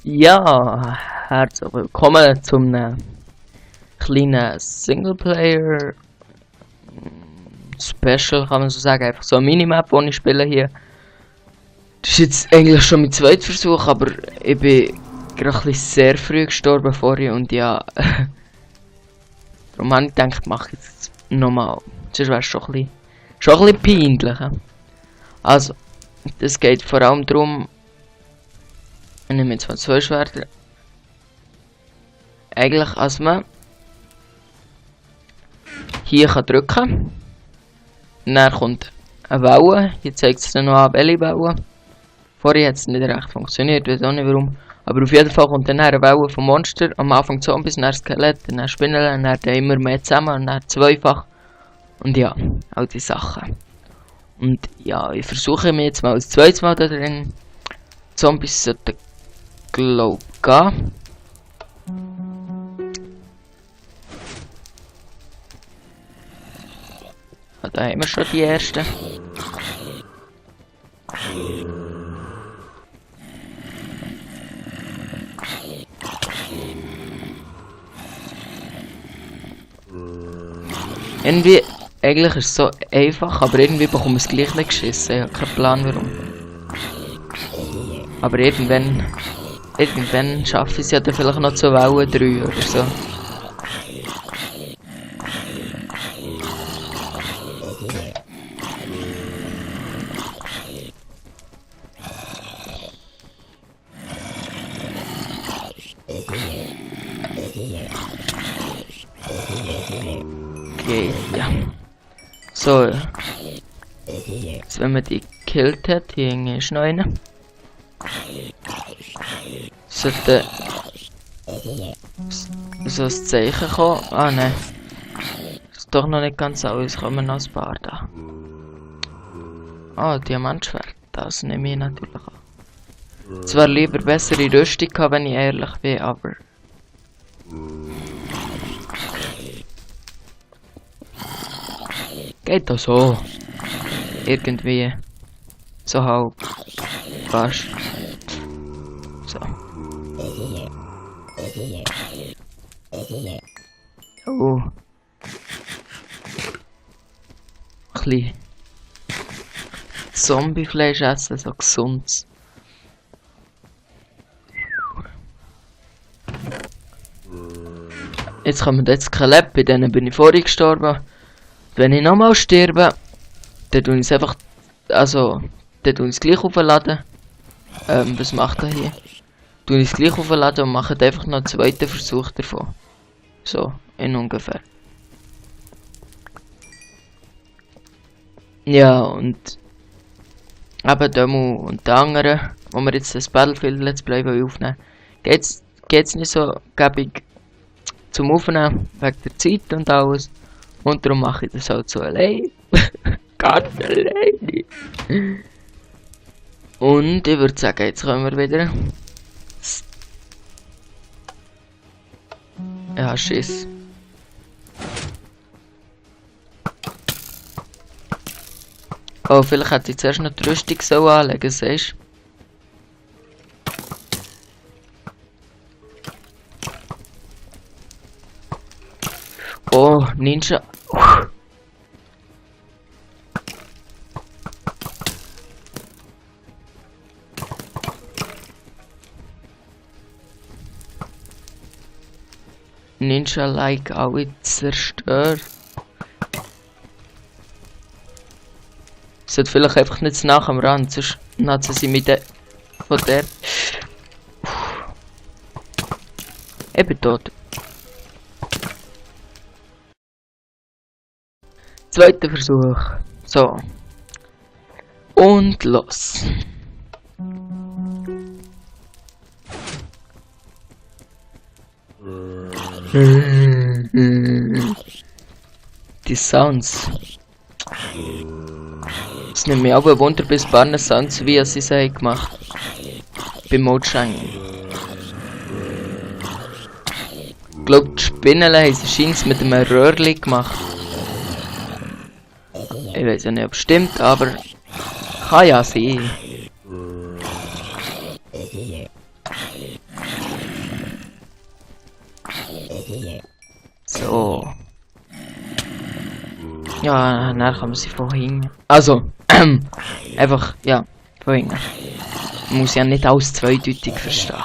Ja, herzlich willkommen zum kleinen Singleplayer Special, kann man so sagen. Einfach so eine Minimap, die ich spiele hier. Das ist jetzt eigentlich schon mein zweiter Versuch, aber ich bin gerade sehr früh gestorben vorher und ja. Darum habe ich gedacht, ich mache jetzt nochmal. Sonst wäre es schon ein bisschen peinlich. Also, es geht vor allem darum, ich nehme jetzt mal 2 Schwerter. Eigentlich, als man hier drücken kann. Dann kommt eine Welle. Hier zeigt es dann noch an, welche Welle. Vorher hat es nicht recht funktioniert, ich weiß auch nicht warum. Aber auf jeden Fall kommt dann eine Welle vom Monster. Am Anfang Zombies, dann Skelett, dann Spinnen, dann immer mehr zusammen und dann zweifach. Und ja, all die Sachen. Und ja, ich versuche mir jetzt mal das zweite Mal da drin. Zombies sollten, glaube ich, gehen. Da haben wir schon die ersten. Irgendwie, eigentlich ist es so einfach, aber irgendwie bekommen wir es gleich nicht geschissen. Ich habe keinen Plan warum. Aber irgendwann schaffe ich es ja dann vielleicht noch zu Wellen 3 oder so. Okay, ja. So. Jetzt, wenn man die gekillt hat, hier ist noch einer. Sollte so ein Zeichen kommen. Ah ne. Ist doch noch nicht ganz alles, kommen noch ein paar da. Ah, Diamantschwert, das nehme ich natürlich an. Zwar lieber bessere Rüstung haben, wenn ich ehrlich bin, aber... Geht doch so. Irgendwie. So halb. Fast. So. Oh. Ein Zombiefleisch essen, so gesund. Jetzt kommen jetzt Skelett, bei denen bin ich vorhin gestorben. Wenn ich nochmal sterbe, dann tue ich es einfach, also, dann tue ich es gleich aufladen. Was macht er hier? Tue ich es gleich aufladen und mache einfach noch einen zweiten Versuch davon. So, in ungefähr. Ja, und eben dem und der anderen, wo wir jetzt das Battlefield Let's Play aufnehmen, geht's nicht so gäbig zum Aufnehmen, wegen der Zeit und alles. Und darum mache ich das halt so allein. Ganz alleine. Und ich würde sagen, jetzt können wir wieder. Ja, Schiss. Oh, vielleicht hätte ich zuerst noch die Rüstung so anlegen, siehst du? Oh, Ninja. Ninja-like alle zerstört. Sollte vielleicht einfach nicht nach am Rand, sonst natzen sie mit der von der. Ich bin tot. Zweiter Versuch. So. Und los. Die Sounds. Es nimmt mich aber Wunder, bis paar Sounds wie sie es gemacht. Beim Mojang. Ich glaube, die Spinnen haben sie scheint mit einem Röhrli gemacht. Ich weiß ja nicht, ob es stimmt, aber kann ja sein. So. Ja, dann kann man sie von hinten. Also, einfach, ja, von hinten. Man muss ja nicht alles zweideutig verstehen.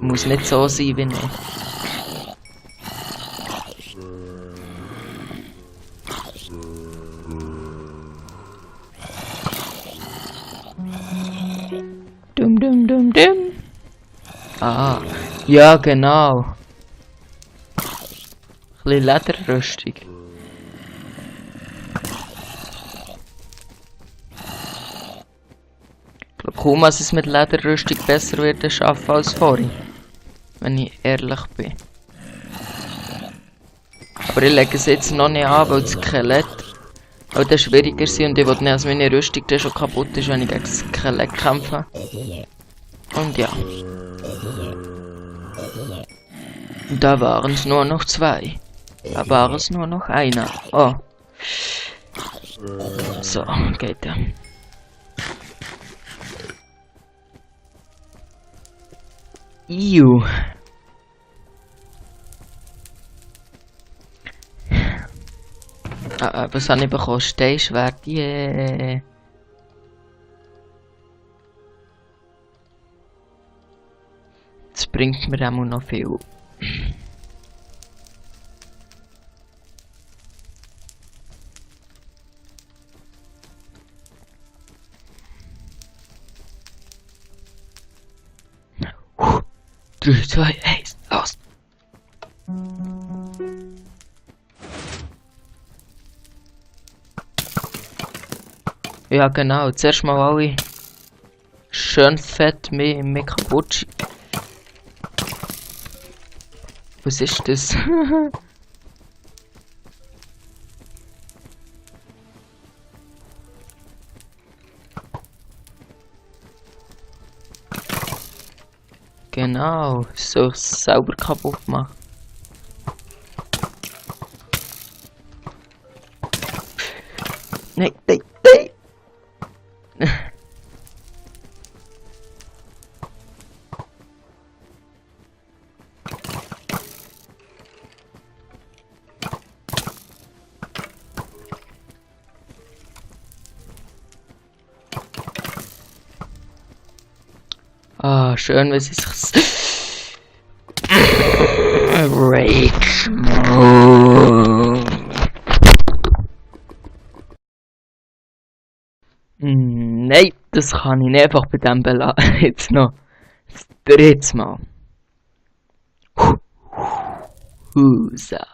Muss nicht so sein wie ich. Dum dum dum dum. Ah, ja genau. Ein bisschen Lederrüstung. Ich glaube kaum, dass es mit Lederrüstung besser wird schaffen als vorhin. Wenn ich ehrlich bin. Aber ich lege es jetzt noch nicht an, weil das Skelett halt schwieriger ist und ich will nicht, dass meine Rüstung dann schon kaputt ist, wenn ich gegen das Skelett kämpfe. Und ja. Und da waren es nur noch 2. Da war es nur noch einer. Oh. So, geht ja. Iu. Was habe ich bekommen? Steinschwert, yeah. Das bringt mir auch noch viel. Drei, zwei, eins, los! Ja genau, zuerst mal alle schön fett mit kaputt. Was ist das? Genau, so sauber kaputt machen. Nein, nein, nein! Ah, schön, wie sie sich Rage Mode. Nein, das kann ich nicht einfach bei dem belassen. Jetzt noch das dritte Mal. Husa.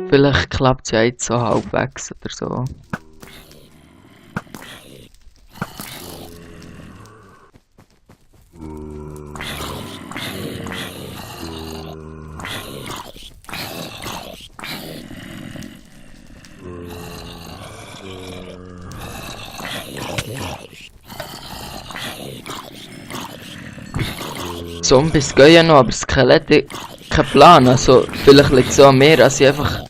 Vielleicht klappt es ja jetzt so halbwegs oder so. Zombies gehen ja noch, aber Skelette kein Plan. Also vielleicht liegt es so an mir, dass ich einfach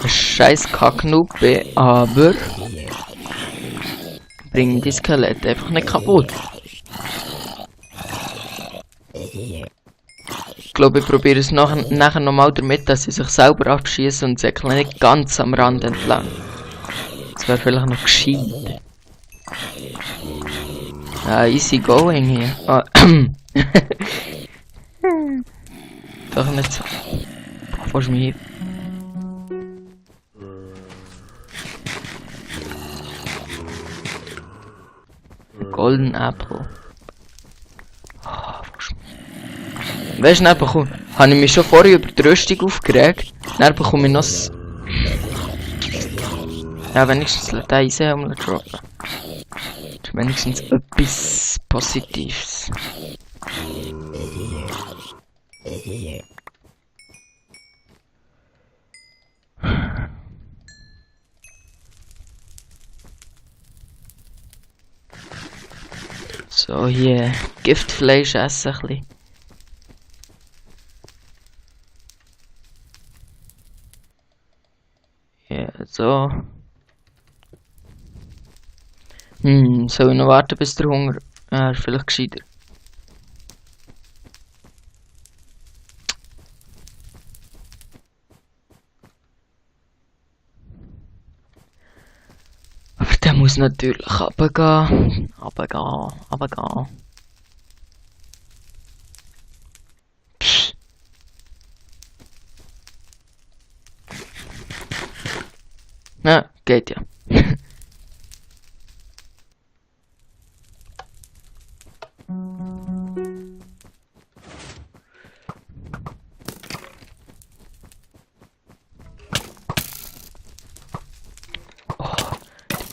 ein scheiß Kacknoob bin, aber bringen die Skelette einfach nicht kaputt. Ich glaube, ich probiere es nachher nochmal damit, dass sie sich selber abschießen und sich nicht ganz am Rand entlang. Das wäre vielleicht noch gescheit. Ja, easy going hier. Oh. Doch nicht so. Fast mich. Golden Apple. Oh, weißt du, dann habe ich mich schon vorher über die Rüstung aufgeregt. Dann bekomme ich noch ja, wenigstens den Eisenhelm droppen. Wenigstens etwas Positives. So, hier Giftfleisch essen ein bisschen. Ja, so. Soll ich noch warten bis der Hunger? Ja, ist vielleicht gescheiter. muss natürlich runtergehen. Runtergehen. Psst. Ja, geht ja.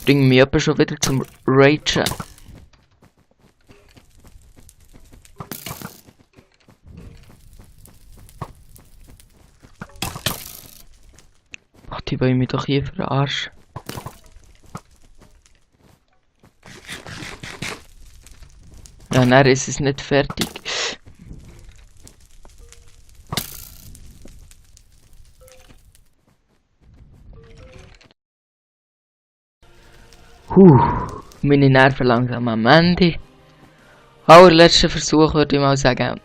Bringen mich aber schon wieder zum Ragen. Ach, die wollen mich doch hier verarschen. Ja, nein, ist es nicht fertig. Meine Nerven langsam am Ende. Allerletzter Versuch würde ich mal sagen.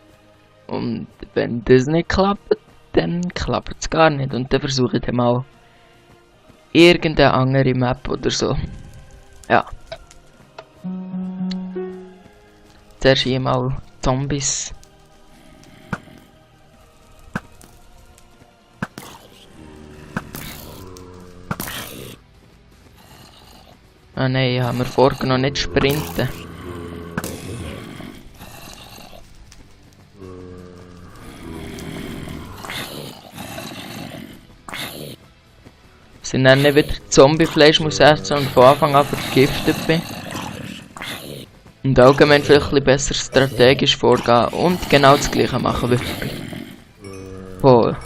Und wenn das nicht klappt, dann klappt es gar nicht. Und dann versuche ich dann mal irgendeine andere Map oder so. Ja. Zuerst hier mal Zombies. Ah nein, ich habe mir vorgenommen, nicht sprinten. Sind dann nicht wieder Zombiefleisch muss essen und von Anfang an vergiftet bin. Und allgemein vielleicht ein bisschen besser strategisch vorgehen und genau das gleiche machen wie früher. Boah.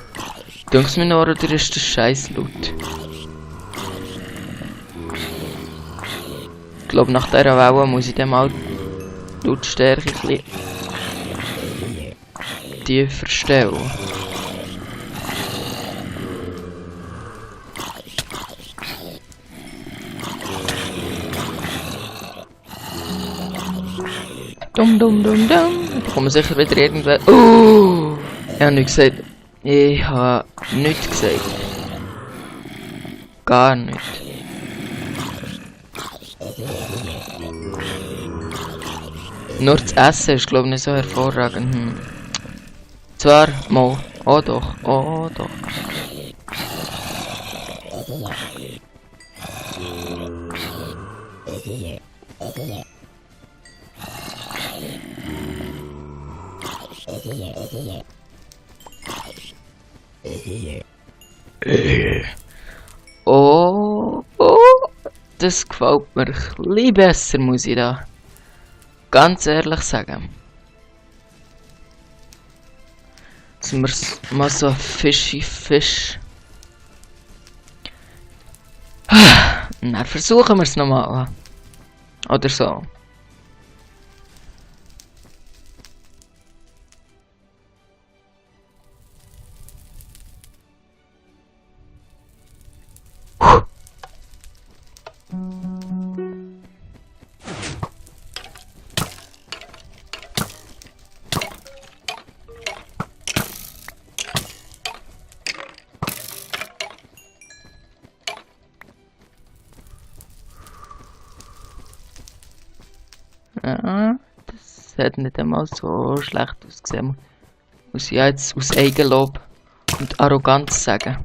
Denkst du mir noch, oder ist das scheiß Loot? Ich glaube, nach dieser Welle muss ich dann mal die Lautstärke ein bisschen tiefer stellen. Da kommen sicher wieder irgendwann. Ich habe nichts gesagt. Ich habe nichts gesagt. Gar nicht. Nur das Essen ist, glaube ich, nicht so hervorragend. Zwar mal. Oh doch. Oh doch. Oh, das gefällt mir ein bisschen besser, muss ich da ganz ehrlich sagen. Dass wir mal so Fisch. Na, versuchen wir es nochmal. Oder so. Ja, das hat nicht einmal so schlecht ausgesehen. Muss ich jetzt aus Eigenlob und Arroganz sagen.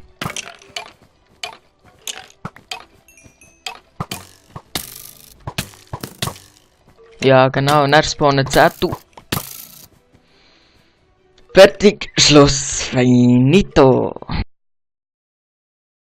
Ja, genau, und dann spawnen 10. Fertig, Schluss, finito.